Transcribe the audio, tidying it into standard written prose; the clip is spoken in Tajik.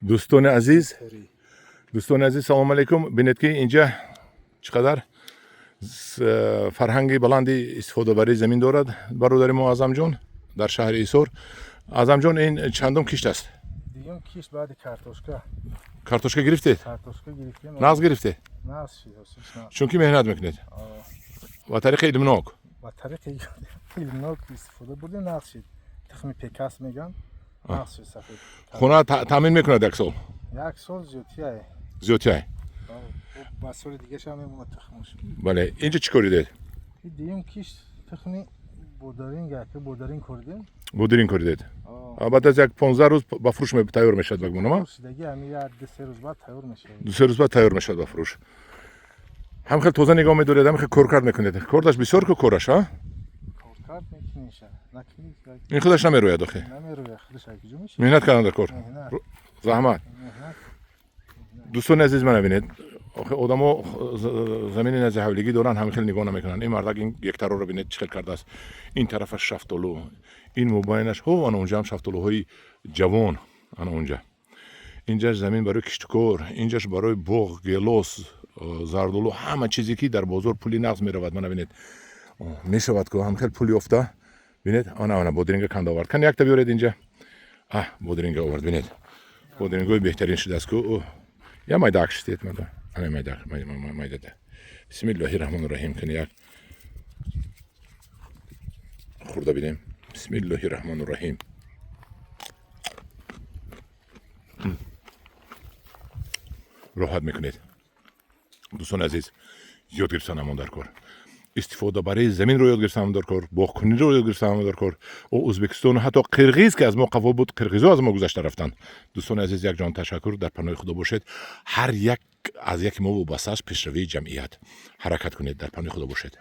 Дӯстони азиз, дӯстони азиз, салому алайкум. Бинед, ки инҷа чӣ қадар фарҳанги баланди истифодабарии замин дорад бародари мо Аъзамҷон дар шаҳри Ҳисор. Аъзамҷон, ин чандум кишт аст? Дуюм кишт баъди картошка. Картошка гирифтед? Картошка гирифтем. Нағз гирифтед? Нағз шид, ҳосилш нағз. Чунки меҳнат мекунед ва тариқи илмнок. Ба тариқи илмнок истифода бурдем, нағз шид. Тухми Пекас меган, нағз шид, сафед. Хона таъмин мекунад як сол? Як сол зиёдтиай. Зиёдтиай. Ба соли дигаша мемонад тухмаш. Бале, инҷа чӣ коридед? Дуюм кишт, тухми бодаринг, яке бодаринг коридем. Бодиринг коридед. Баъд аз як 15 рӯз ба фурӯш тайёр мешавад, ба гумонам? Шидаги ҳами як 2-3 рӯз баъд тайёр мешавад. 2-3 рӯз баъд тайёр мешавад ба фурӯш. Ҳам хел тоза нигоҳ медоред, ҳам хел коркард мекунед. Кордаш бисёр ку, кораш, а? Коркард мекуниша, накунӣ. Ин худаш намерӯяд охе. Намерӯяд, худаш акиҷо мешавад. Меҳнат кардан дар кор. Меҳнат. Заҳмат. Меҳнат. Дӯстони азиз, мана бинед, охе, одамо замини назди ҳавлигӣ доранд, ҳамин хел нигоҳ намекунанд. Ин мардак ин гектарҳоро бинед, чӣ хел кардааст. Ин тарафаш шафтолу, ин мобайнаш ҳо, ана унҷаам шафтолуҳои ҷавон, ана унҷа. Инҷаш замин барои киштукор, инҷаш барои боғ, гелос, зардолу, ҳама чизе, ки дар бозор пули нағз меравад. Мана бинед, мешавад ку ҳам хел пул ёфта. Бинед, ана, ана бодиринга канда овард. Кани, якта биёред инҷа. А, бодиринга овард, бинед, бодирингои беҳтарин шудааст ку. Я майдаак шитед, мада, ана майдак, майдада. Бисмиллоҳи раҳмони раҳим. Кани, як хӯрда бинем. Бисмиллоҳи раҳмони раҳим. Роҳат мекунед. Дӯстони азиз, ёд гирифтан ҳамон дар кор, истифодабарии заминро ёд гирифтан ҳамон дар кор, боғкуниро ёд гирифтан ҳамон дар кор. Ӯзбекистону ҳатто қирғиз, ки аз мо қафо буд, қирғизо аз мо гузашта рафтанд. Дӯстони азиз, якҷон ташаккур, дар паноҳи Худо бошед. Ҳар як аз яки мо вобаста аст пешравии ҷамъият. Ҳаракат кунед, дар паноҳи Худо бошед.